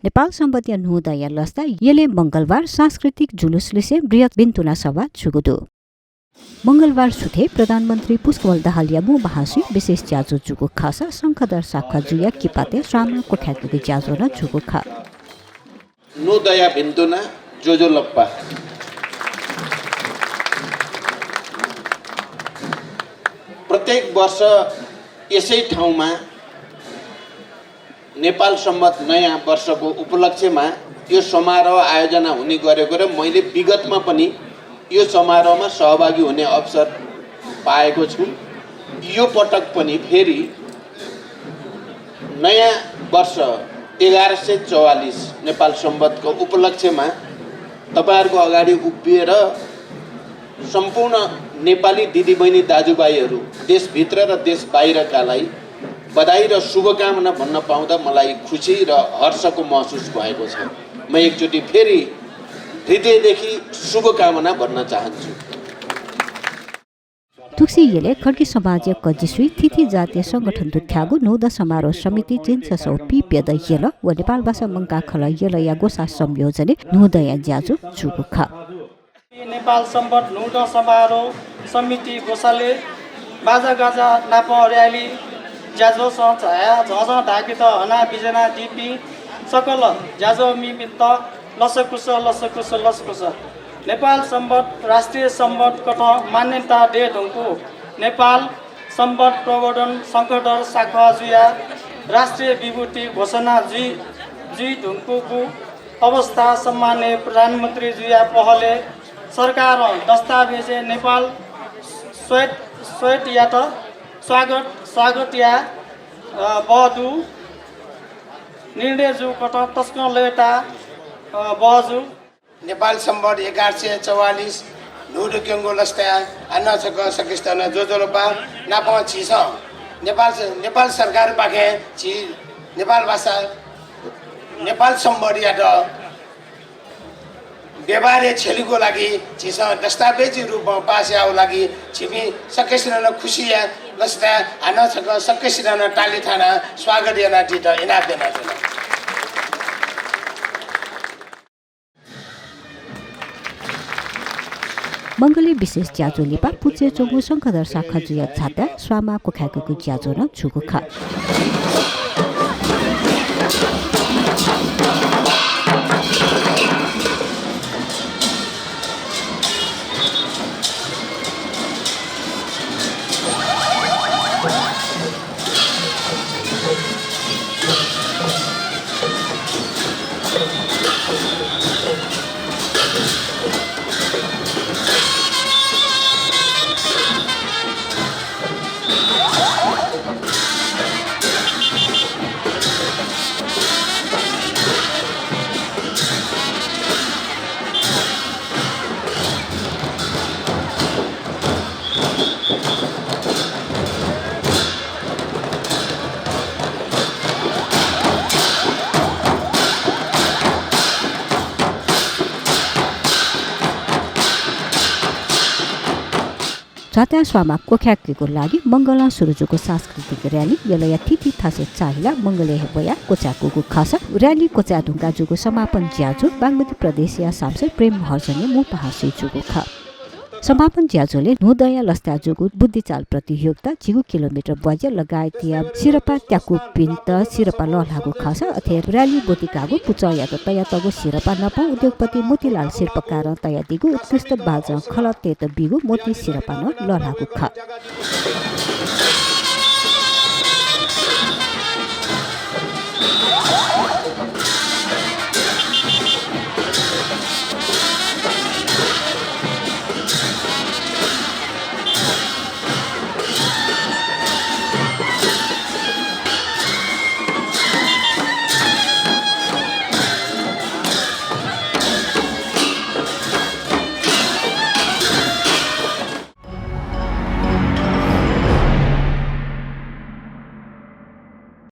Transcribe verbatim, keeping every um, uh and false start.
नेपाल संवतया न्हूदँया लसताय् यलय् मंगलबार सांस्कृतिक जुलुस लिसें बृहत् भिन्तुना सभा जूगु दु। मंगलबार सुथय् प्रधानमन्त्री पुष्पकमल दाहालया मू महाशय विशेष ज्याझ्वः जूगु खःसा शंखधर साख्वाः जुया किपातय् स्वांमा क्वखाय्केगु ज्याझ्वः नं जूगु खः। न्हूदँया भिन्तुना, ज्वजलपा। प्रत्येक वर्ष यसै ठाउँमा नेपाल संवत नयाँ वर्षको उपलक्ष्यमा यो समारोह आयोजना हुने गरेको र मैले विगतमा पनि यो समारोहमा सहभागी हुने अवसर पाएको छु। यो पटक पनि फेरि नयाँ वर्ष एघार सय चौवालिस नेपाल संवतको उपलक्ष्यमा तपाईंहरूको अगाडि उभिएर सम्पूर्ण नेपाली दिदीबहिनी दाजुभाइहरू, देशभित्र र देश बाहिरकालाई बधाई र शुभकामना भन्न पाउँदा मलाई खुसी र हर्षको महसुस भएको छ। म एकचोटि फेरि हृदयदेखि शुभकामना भन्न चाहन्छु। थुगुसी यलय् खड्गी समाजया कजिसुइ थीथी जातीय संगठन दुथ्याःगु न्हूदँ समारोह समिति झिंछसः व पीप्यदँ यल व नेपालभाषा मंकाः खलः यलया ग्वसाः संयोजनय् न्हूदँया ज्याझ्वः जूगु खः। नेपाल संवत न्हूदँ समारोह समिति ग्वसालय् बाजागाजा नाप र्‍याली ज्याझ्वलय् झाया झःझः धाःकेत हना बिज्यानादीपिं सकल ज्याझ्वःमिपिन्त लसकुस, लसकुस, लसकुस। नेपाल संवत राष्ट्रिय संवत कथं मान्यता दयेधुंकूगु नेपाल संवत प्रवर्तन शंखधर साख्वाः जुया राष्ट्रिय विभूति घोषणा जुइ, जुइधुंकूगु अवस्था सम्माननीय प्रधानमन्त्रीजुया पहलय् सरकारं दस्तावेजय् नेपाल स्वैत, स्वैतयात स्वागत, स्वागतया, अ, बहःगु निर्णय जूकथं तसकं लय्ताः, अ, बहःगु। नेपाल संवत एघार सय चौवालिस न्हूदँ क्यंगु लसताय् हानं छकः सकसितं नं ज्वजलपा। नापं झीसं नेपाल, नेपाल सरकारपाखें झी नेपाल भाषा, नेपाल संवतयात व्यवहारय् छ्यलेगु लागि झीसं दस्तावेजी रूपं पास यायेगु लागि झीपिं सकसिनं नं खुसीया लसताय् हानं छकः सकसिनं नं ताली थानाः स्वागत यानादीत इनाप यानाच्वना। मंगलय् विशेष ज्याझ्वः लिपा पुचय् च्वंगु शंखधर साख्वाः जुया झाताय् स्वांमा क्वखाय्केगु ज्याझ्वः नं जूगु खः। झाताय् स्वांमा क्वखाय्केगु लागि मंगलं सुरु जूगु सांस्कृतिक र्‍याली यलया थीथी थासय् चाःहिलाः मंगलय् हे वयाः क्वचाय्कूगु खःसा र्‍याली क्वचाय् धुंकाः जूगु समापन ज्याझ्वः बागमती प्रदेशया सांसद प्रेम महर्जनया मू महाशय जूगु खः। समापन ज्याझ्वलय् न्हूदँया लसताय् जूगु बुद्धिचाल प्रतियोगिता, झिगू किलोमिटर ब्वाज्या लगायतया सिरपाः त्याकूपिन्त सिरपाः लःल्हाःगु खःसा अथे र्‍याली ब्वतिकाःगु पुचःयात तयातःगु सिरपाः नाप उद्योगपति मोतीलाल शिल्पकारं तयादीगु उत्कृष्ट बाजं खलःतय्त बीगु मोती सिरपाः नं लःल्हाःगु खः।